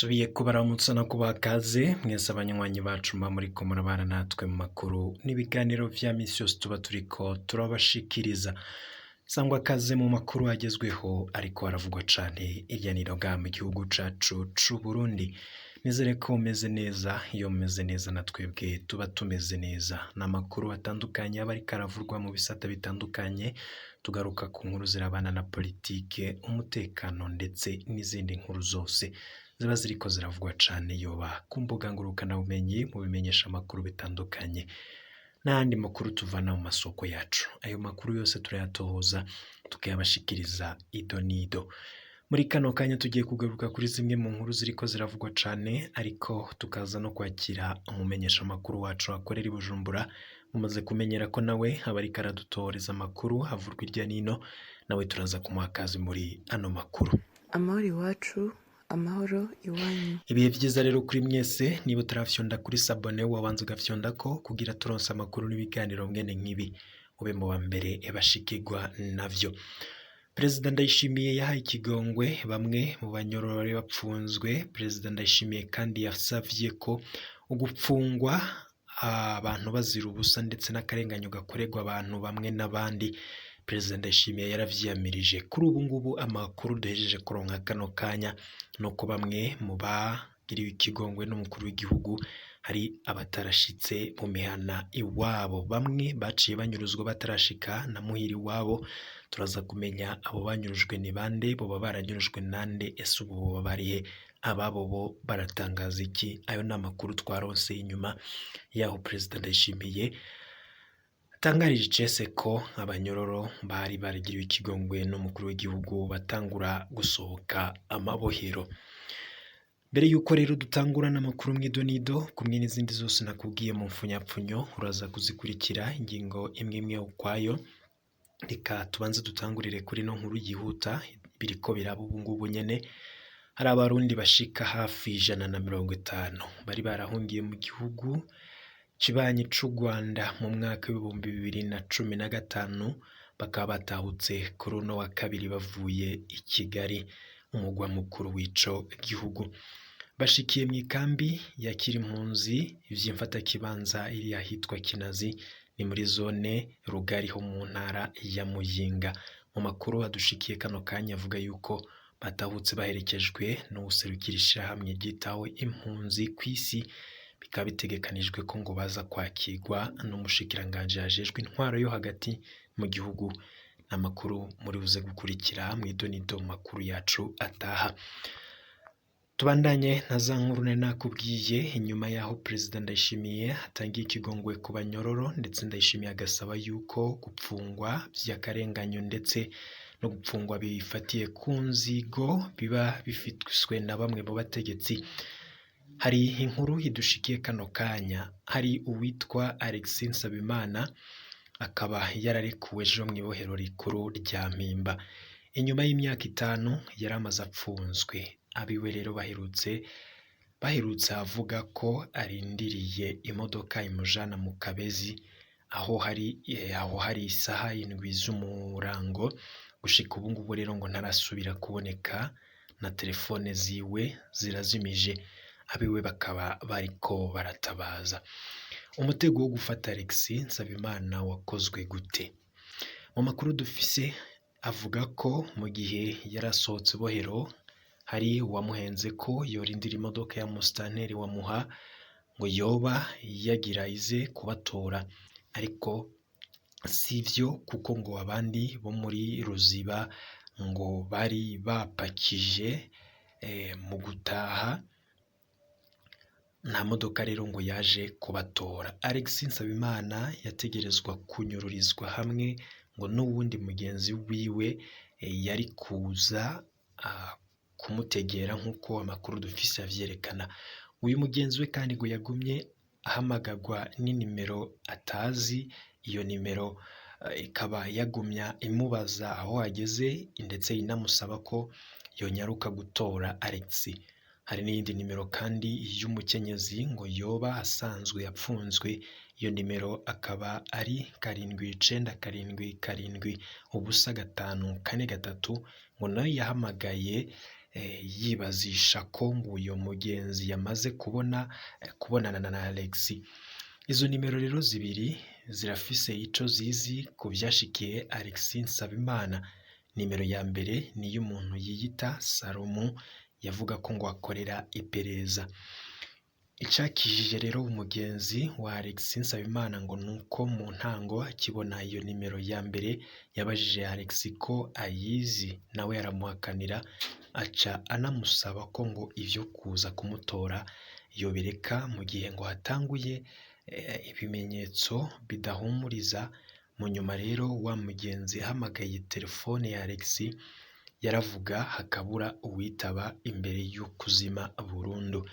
Nsubiye kubaramutsa no kubaha ikaze mwese abanywanyi bacu muba muriko murabana natwe mu makuru n'ibiganiro vya misi yose tuba turiko turabashikiriza. Sangwa kaze mu makuru agezweho ariko aravugwa cane irya nino ngaha mu gihugu cacu c'Uburundi. Nizere ko mumeze neza, iyo mumeze neza na twebwe tuba tumeze neza. Ni amakuru atandukanye aba ariko aravurwa mu bisata bitandukanye, tugaruka ku nkuru zirabana na politike, umutekano ndetse n'izindi nkuru zose ziba ziriko ziravugwa cane yoba ku mbuga ngurukanabumenyi, mu bimenyesha amakuru bitandukanye n'ayandi makuru tuvana mu masoko yacu. Ayo makuru yose turayatohoza tukayabashikiriza ido n'ido. Muri kano kanya tugiye kugaruka kuri zimwe mu nkuru ziriko ziravugwa cane, ariko tukaza no kwakira umumenyeshamakuru wacu akorera i Bujumbura, mumaze kumenyera ko nawe aba ariko aradutohoreza amakuru avurwa irya nino, nawe turaza kumuha akazi muri ano makuru. Amahoro iwacu, amahoro iwanyu. Ibihe vyiza rero kuri mwese, niba utarafyonda kuri sabone wabanza ugafyondako kugira turonse amakuru n'ibiganiro mwene nk'ibi ube mu ba mbere bashikirwa navyo. Perezida Ndayishimiye yahaye ikigongwe bamwe mu banyororo bari bapfunzwe. Perezida Ndayishimiye kandi yasavye ko ugupfungwa abantu bazira ubusa ndetse n'akarenganyo gakorerwa abantu bamwe n'abandi, Perezida Ndayishimiye yaravyiyamirije. Kuri ubu ngubu amakuru duhejeje kuronka kano kanya nuko bamwe mu bagiriwe ikigongwe n'umukuru w'igihugu hari abatarashitse mu mihana iwabo, bamwe baciye banyuruzwa batarashika na muhira iwabo. Turaza kumenya abo banyurujwe ni bande, boba baranyurujwe nande, ese ubu boba barihe, ababo bo baratangaza iki? Ayo ni amakuru twaronse inyuma yaho Perezida Ndayishimiye atangarije icese ko abanyororo bari baragiriwe ikigongwe n'umukuru w'igihugu batangura gusohoka amabohero. Mbere yuko rero dutangura n'amakuru mw'idonido kumwe n'izindi zose nakubwiye mu mfunyapfunyo, uraza kuzikurikira ingingo imwe imwe ukwayo. Reka tubanze dutangurire kuri ino nkuru yihuta biriko biraba ubu ngubu nyene. Hari abarundi bashika hafi 150 bari barahungiye mu gihugu kibanyi c'u Rwanda mu mwaka w'2015, bakaba batahutse kuri uno wa kabiri bavuye i Kigali, umugwa mukuru w'ico gihugu. Bashikiye mw'ikambi yakira impunzi vy'imfatakibanza iri ahitwa Kinazi, ni muri zone Rugari ho mu ntara ya Muyinga. Mu makuru adushikiye kano kanya avuga yuko batahutse baherekejwe n'uwuserukira ishirahamwe ryitaho impunzi kw'isi, bikaba bitegekanijwe ko ngo baza kwakirwa n'umushikiranganji ajejwe intwaro yo hagati mu gihugu. N'amakuru muri buze gukurikira mw'idonido mu makuru yacu ataha. Tubandanye na za nkuru nari nakubwiye inyuma yaho Perezida Ndayishimiye atangiye ikigongwe ku banyororo, ndetse Ndayishimiye agasaba yuko gupfungwa vy'akarenganyo ndetse no gupfungwa bifatiye ku nzigo biba bifiswe na bamwe mu bategetsi. Hari inkuru idushikiye kano kanya, hari uwitwa Alexis Nsabimana akaba yararekuwe ejo mw'ibohero rikuru rya Mpimba inyuma y'imyaka 5 yari amaze apfunzwe. Abiwe rero baherutse avuga ko arindiriye imodoka imujana mu Kabezi, aho hari isaha 7 z'umurango. Gushika ubu ngubu rero ngo ntarasubira kuboneka na telefone ziwe zirazimije, abiwe bakaba bariko baratabaza. Umutego wo gufata Alexis Nsabimana wakozwe gute? Mu makuru dufise avuga ko mu gihe yarasohotse ibohero hari uwamuhenze ko yorindira imodoka ya musitanteri wamuha ngo yoba yagira ize kubatora, ariko sivyo kuko ngo abandi bo muri Ruziba ngo bari bapakije mu gutaha, nta modoka rero ngo yaje kubatora. Alexis Nsabimana yategerezwa kunyururizwa hamwe ngo n'uwundi mugenzi wiwe yari kuza kumutegera nk'uko amakuru dufise avyerekana. Uyu mugenzi we kandi ngo yagumye ahamagagwa n'inimero atazi, iyo nimero ikaba yagumya imubaza aho ageze ndetse inamusaba ko yonyaruka gutora Alexis. Hari n'iyindi nimero kandi y'umukenyezi ngo yoba asanzwe apfunzwe, iyo nimero akaba ari 7 9 7 7 0 5 4 3, ngo nayo yahamagaye yibazisha ko ngo uyo mugenzi yamaze kubona kubonana na Alexis. Izo nimero rero zibiri zirafise ico zizi ku vyashikiye Alexis Nsabimana. Nimero ya mbere ni iy'umuntu yiyita Salomo yavuga ko ngo akorera iperereza. Icakijije rero umugenzi wa Alexis Nsabimana ngo nuko mu ntango akibona iyo nimero ya mbere yabajije Alexis ko ayizi, nawe aramuhakanira, aca anamusaba ko ngo ivyo kuza kumutora yobireka mu gihe ngo hatanguye ibimenyetso bidahumuriza. Mu nyuma rero wa mugenzi ahamagaye telefone ya Alexis yaravuga hakabura uwitaba imbere y'ukuzima burundu.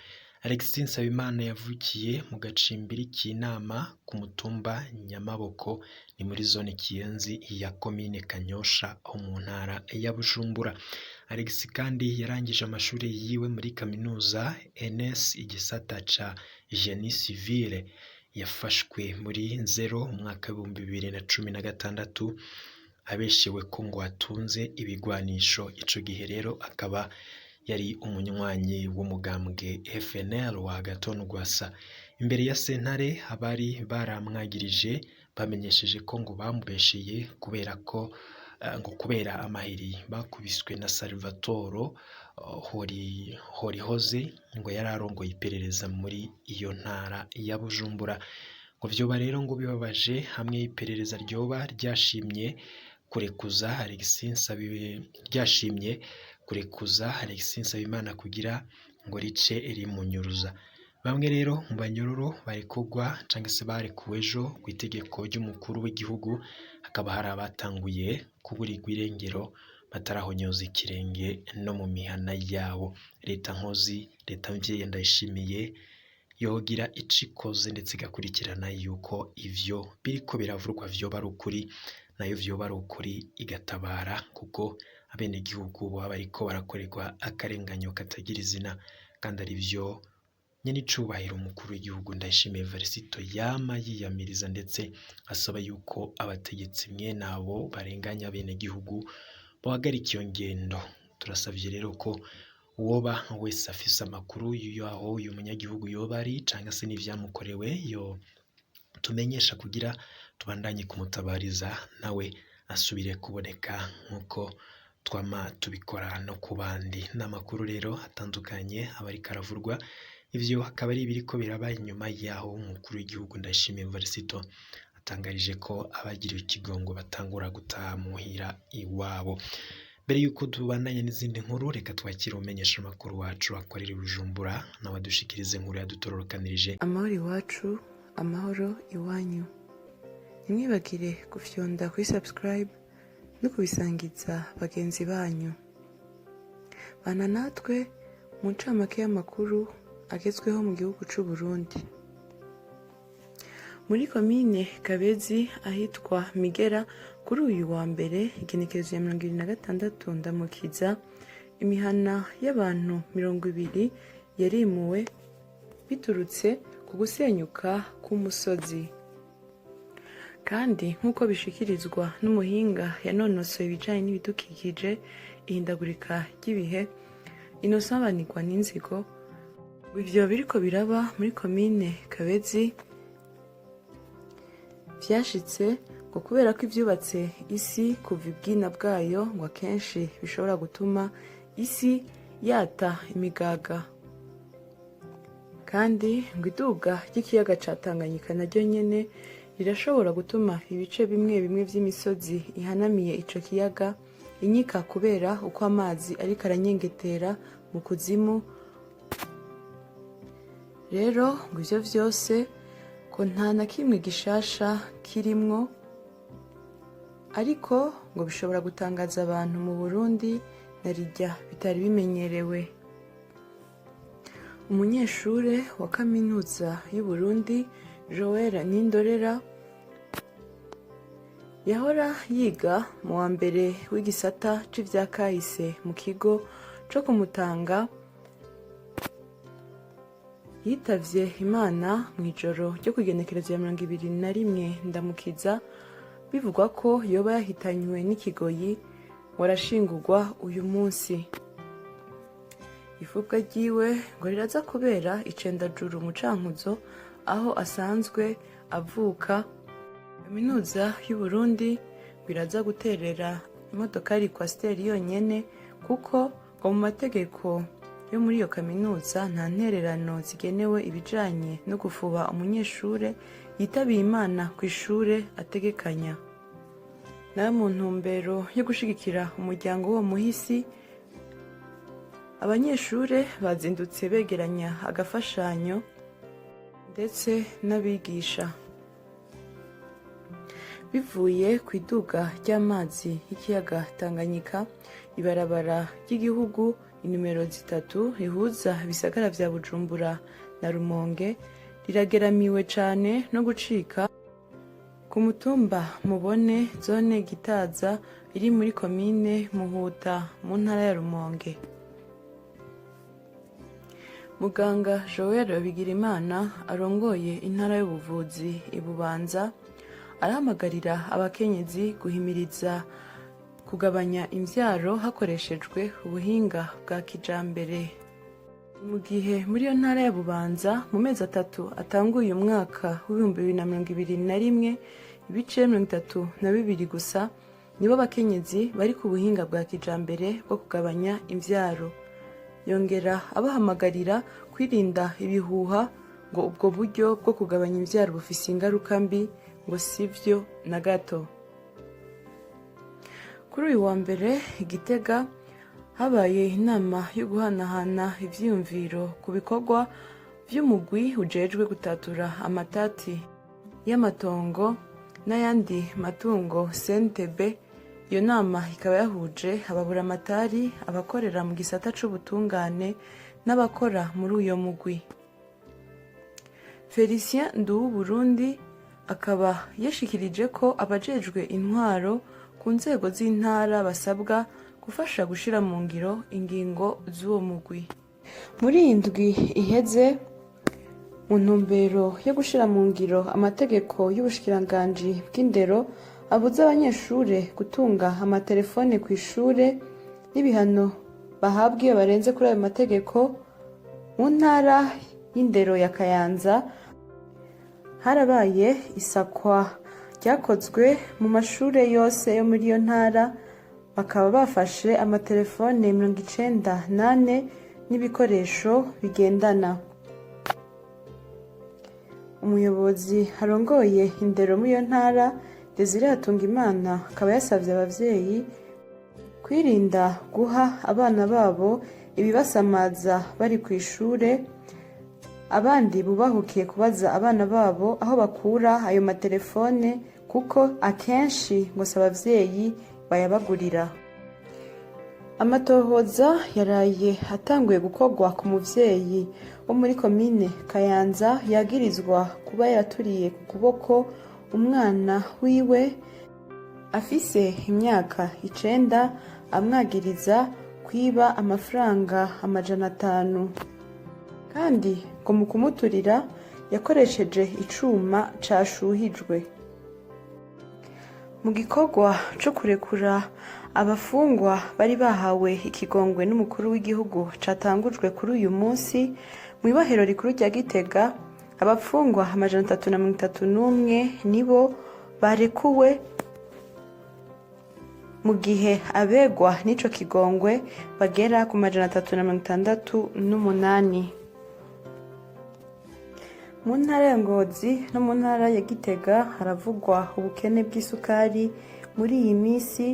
Alexis Nsabimana yavukiye mu gacimbiri k'Inama ku mutumba Nyamaboko, ni muri zone Kiyenzi ya komine Kanyosha ho mu ntara ya Bujumbura. Alexis kandi yarangije amashuri yiwe muri kaminuza NS igisata ca Génie Civile. Yafashwe muri Nzero umwaka w'2016 abeshewe ko ngo atunze ibigwanisho. Ico gihe rero akaba yari umunywanyi w'umugambwe FNL wa Agathon Rwasa. Imbere ya sentare abari baramwagirije bamenyesheje ko ngo bamubesheye kubera ko ngo kubera amahiri bakubiswe na Salvatore Horihoze ngo yari arongoye iperereza muri iyo ntara ya Bujumbura. Ngo vyoba rero ngo bibabaje hamwe iperereza ryoba ryashimye kurekuza Alexis ryashimye kurekuza Alexis Nsabimana kugira ngo rice rimunyuruza. Bamwe rero mu banyororo barekugwa canke se barekuwe ejo ku itegeko ry'umukuru w'igihugu, hakaba hari abatanguye kuburirwa irengero batarahonyoza ikirenge no mu mihana yabo. Leta nkozi, leta mvyeyi ndayishimiye yogira ico ikoze ndetse igakurikirana yuko ivyo biriko biravurwa vyoba ari ukuri, nayo vyoba ari ukuri igatabara, kuko abenegihugu baba bariko barakorerwa akarenganyo katagira izina, kandi ari vyo nyenicubahiro umukuru w'igihugu Ndayishimiye Evariste yama yiyamiriza ndetse asaba yuko abategetsi mwene abo barenganya abenegihugu bohagarika iyo ngendo. Turasavye rero ko uwoba wese afise amakuru y'aho uyu munyagihugu yoba ari canke se n'ivyamukorewe yo tumenyesha kugira tubandanye kumutabariza nawe asubire kuboneka nk'uko twama tubikora no ku bandi. N'amakuru rero atandukanye aba ariko aravurwa, ivyo akaba ari ibiriko biraba inyuma y'aho umukuru w'igihugu Ndayishimiye Evariste atangarije ko abagiriwe ikigongo batangura gutaha muhira iwabo. Mbere yuko tubandanya n'izindi nkuru, reka twakire umumenyesha amakuru wacu akorera i Bujumbura nawe adushikirize inkuru yadutororokanirije. Amahoro iwacu, amahoro iwanyu. Ntimwibagire gufyonda kuri subscribe no kubisangiza bagenzi banyu. Bana natwe mu ncamake y'amakuru agezweho mu gihugu c'u Burundi. Muri komine Kabezi ahitwa Migera, kuri uyu wa mbere igenekerezo ya 26 Ndamukiza, imihana y'abantu 20 yarimuwe biturutse ku gusenyuka k'umusozi. Kandi nk'uko bishikirizwa n'umuhinga yanonosoye ibijanye n'ibidukikije, ihindagurika ry'ibihe, Innocent Banigwa n'Inzigo, ngo ivyo biriko biraba muri komine Kabezi vyashitse ngo kubera ko ivyubatse isi kuva ibwina bwayo ngo akenshi bishobora gutuma isi yata imigaga, kandi ngo iduga ry'ikiyaga ca Tanganyika naryo nyene rirashobora gutuma ibice bimwe bimwe vy'imisozi ihanamiye ico kiyaga inyika kubera uko amazi ariko aranyengetera mu kuzimu. Rero ngo ivyo vyose ko nta na kimwe gishasha kirimwo, ariko ngo bishobora gutangaza abantu mu Burundi na rirya bitari bimenyerewe. Umunyeshure wa kaminuza y'Uburundi Joel Nindorera yahora yiga mu wa mbere w'igisata c'ivya kahise mu kigo co kumutanga, yitavye Imana mw'ijoro ryo kw'igenekerezo ya 21 Ndamukiza, bivugwa ko yoba yahitanywe n'ikigoyi, ngo arashingurwa uyu munsi. Ifubwa ryiwe ngo riraza kubera icendajuru mu Cankuzo aho asanzwe avuka. Kaminuza y'Uburundi ngo iraza guterera imodokari Coaster yonyene, kuko ngo mu mategeko yo muri iyo kaminuza nta ntererano zigenewe ibijanye no gufuba umunyeshure yitabiye Imana kw'ishure ategekanya. Nayo mu ntumbero yo gushigikira umuryango w'uwo muhisi, abanyeshure bazindutse begeranya agafashanyo ndetse n'abigisha. Bivuye ku iduga ry'amazi y'ikiyaga Tanganyika, ibarabara ry'igihugu inimero 3 rihuza ibisagara vya Bujumbura na Rumonge rirageramiwe cane no gucika ku mutumba Mubone, zone Gitaza iri muri komine Muhuta mu ntara ya Rumonge. Muganga Joel Bigirimana arongoye intara y'ubuvuzi i Bubanza arahamagarira abakenyezi guhimiriza kugabanya imvyaro hakoreshejwe ubuhinga bwa kijambere. Mu gihe muri iyo ntara ya Bubanza mu mezi 3 atanguye umwaka w'2021, ibice 32 gusa nibo bakenyezi bari ku buhinga bwa kijambere bwo kugabanya imvyaro. Yongera abahamagarira kwirinda ibihuha ngo ubwo buryo bwo kugabanya imvyaro bufise ingaruka mbi, ngo sivyo na gato. Kuri uyu wa mbere i Gitega habaye inama yo guhanahana ivyiyumviro ku bikorwa vy'umugwi ujejwe gutatura amatati y'amatongo n'ayandi matungo CNTB. Iyo nama ikaba yahuje ababuramatari, abakorera mu gisata c'ubutungane n'abakora muri uyo mugwi. Felicien Nduwuburundi akaba yashikirije ko abajejwe intwaro ku nzego z'intara basabwa gufasha gushira mu ngiro ingingo z'uwo mugwi. Muri iyi ndwi iheze, mu ntumbero yo gushira mu ngiro amategeko y'ubushikiranganji bw'indero abuza abanyeshure gutunga amatelefone kw'ishure n'ibihano bahabwa iyo barenze kuri ayo mategeko, mu ntara y'indero ya Kayanza harabaye isakwa ryakozwe mu mashure yose yo muri iyo ntara, bakaba bafashe amatelefone 94 n'ibikoresho bigendana. Umuyobozi arongoye indero muri iyo ntara, Desire Hatungimana, akaba yasavye abavyeyi kwirinda guha abana babo ibibasamaza bari kw'ishure, abandi bubahukiye kubaza abana babo aho bakura ayo matelefone, kuko akenshi ngo si abavyeyi bayabagurira. Amatohoza yaraye atanguye gukorwa ku muvyeyi wo muri komine Kayanza yagirizwa kuba yaraturiye ku kuboko umwana wiwe afise imyaka 9, amwagiriza kwiba amafaranga 500, kandi ngo mu kumuturira yakoresheje icuma cashuhijwe. Mu gikorwa co kurekura abafungwa bari bahawe ikigongwe n'umukuru w'igihugu catangujwe kuri uyu munsi mw'ibohero rikuru rya Gitega, abafungwa 331 nibo barekuwe, mu gihe abegwa n'ico kigongwe bagera ku 368. Mu ntara ya Ngozi no mu ntara ya Gitega haravugwa ubukene bw'isukari muri iyi misi,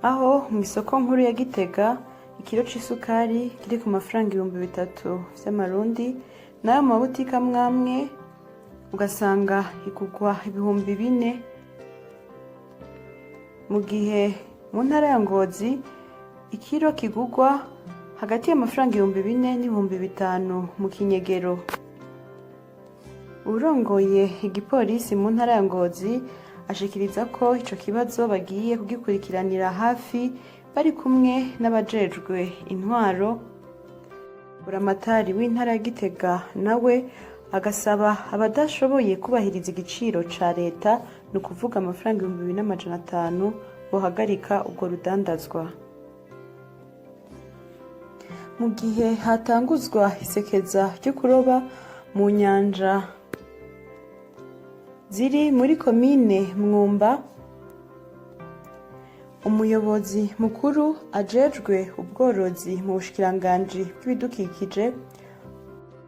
aho mu isoko nkuru ya Gitega ikiro c'isukari kiri ku mafaranga 3000 vy'amarundi, nayo mu mabutike amwamwe ugasanga igurwa 4000, mu gihe mu ntara ya Ngozi ikiro kigurwa hagati y'amafaranga 4000 n'5000 mu kinyegero. Uwurongoye igipolisi mu ntara ya Ngozi ashikiriza ko ico kibazo bagiye kugikurikiranira hafi bari kumwe n'abajejwe intwaro. Buramatari w'intara ya Gitega nawe agasaba abadashoboye kubahiriza igiciro ca leta, ni ukuvuga amafaranga 2500, bohagarika urwo rudandazwa. Mu gihe hatanguzwa isekeza ryo kuroba mu nyanja ziri muri komine Mwumba, umuyobozi mukuru ajejwe ubworozi mu bushikiranganji bw'ibidukikije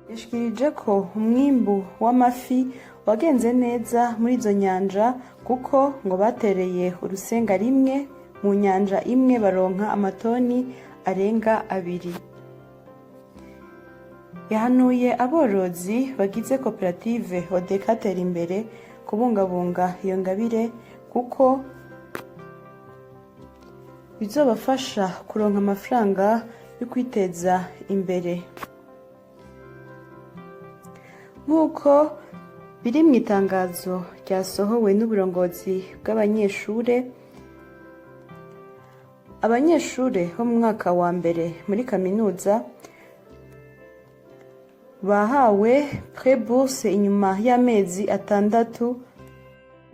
yashikirije ko umwimbu w'amafi wagenze neza muri izo nyanja, kuko ngo batereye urusenga rimwe mu nyanja imwe baronka amatoni arenga 2. Yahanuye aborozi bagize koperative Odeka Imbere kubungabunga iyo ngabire, kuko bizobafasha kuronka amafaranga yo kwiteza imbere. Nk'uko biri mu itangazo ryasohowe n'uburongozi bw'abanyeshure, abanyeshure bo mu mwaka wa mbere muri kaminuza bahawe prêt-bourse inyuma y'amezi 6.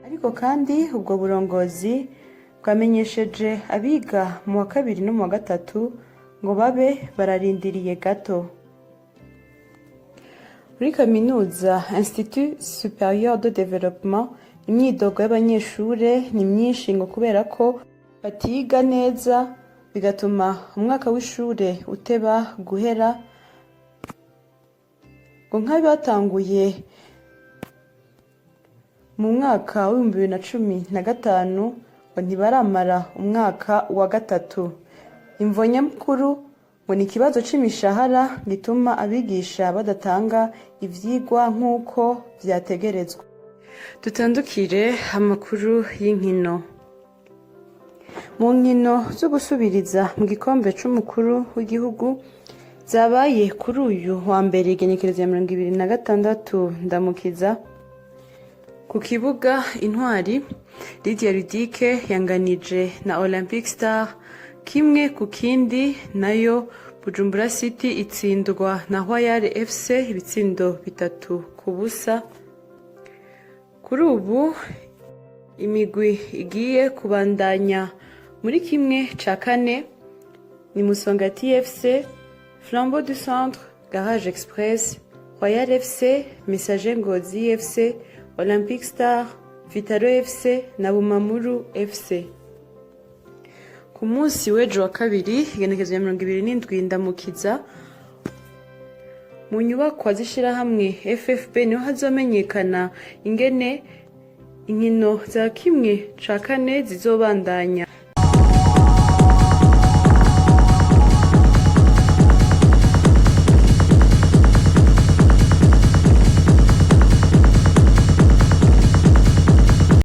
Ariko kandi ubwo burongozi bwamenyesheje abiga mu wa kabiri no mu wa gatatu ngo babe bararindiriye gato. Muri kaminuza Institut Supérieur de Développement, imyidogo y'abanyeshure ni myinshi, ngo kubera ko batiga neza bigatuma umwaka w'ishure uteba guhera. Ngo nk'abatanguye mu mwaka w'2015 ngo ntibaramara umwaka wa gatatu. Imvo nyamukuru ngo ni ikibazo c'imishahara gituma abigisha badatanga ivyigwa nk'uko vyategerezwa. Dutandukire amakuru y'inkino. Mu nkino zo gusubiriza mu gikombe c'umukuru w'igihugu zabaye kuri uyu wa mbere, igenekerezo ya 26 Ndamukiza, ku kibuga Intwari, Lydia Ludic yanganije na Olympic Star 1-1, nayo Bujumbura City itsindwa na Royal FC ibitsindo 3-0. Kuri ubu imigwi igiye kubandanya muri 1/4 ni Musongati FC, Flambeau du Centre, Garage Express, Royal FC, Messager Ngozi FC, Olympic Star, Vitalo FC na Bumamuru FC. Ku munsi w'ejo wa kabiri, igenekerezo ya 27 Ndamukiza, mu nyubakwa z'ishirahamwe FFB niho hazomenyekana ingene inkino za 1/4 zizobandanya.